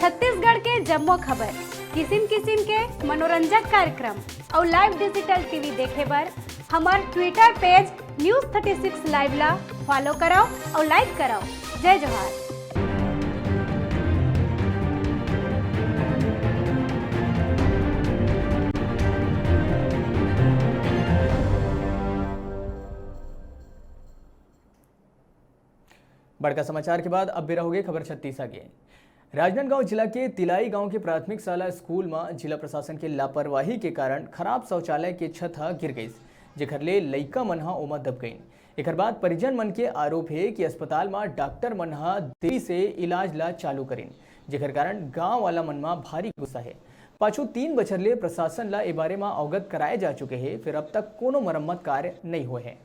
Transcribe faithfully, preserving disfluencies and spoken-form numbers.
छत्तीसगढ़ के जम्मो खबर, किसिम किसिम के मनोरंजक कार्यक्रम अउ live digital TV देखे बर हमर Twitter page News thirty six Live ला follow करव अउ like करव। जय जोहार। बड़का समाचार के बाद अब बेरा होगे खबर छत्तीसा के। राजनांदगांव जिला के तिलाई गांव के प्राथमिक शाला स्कूल म जिला प्रशासन के लापरवाही के कारण खराब शौचालय के छत ह गिर गइस, जेखर ले लइका मन ह ओमा दब गइन। एखर बाद परिजन मन के आरोप हे कि अस्पताल म डॉक्टर मन ह देरी से इलाज ला चालू करिन, जेखर कारण गांव वाला मन म भारी गुस्सा हे। पाछू तीन बछर ले प्रशासन ला ए बारे म अवगत कराए जा चुके हे, फेर अब तक कोनो मरम्मत कार्य नइ होए हे।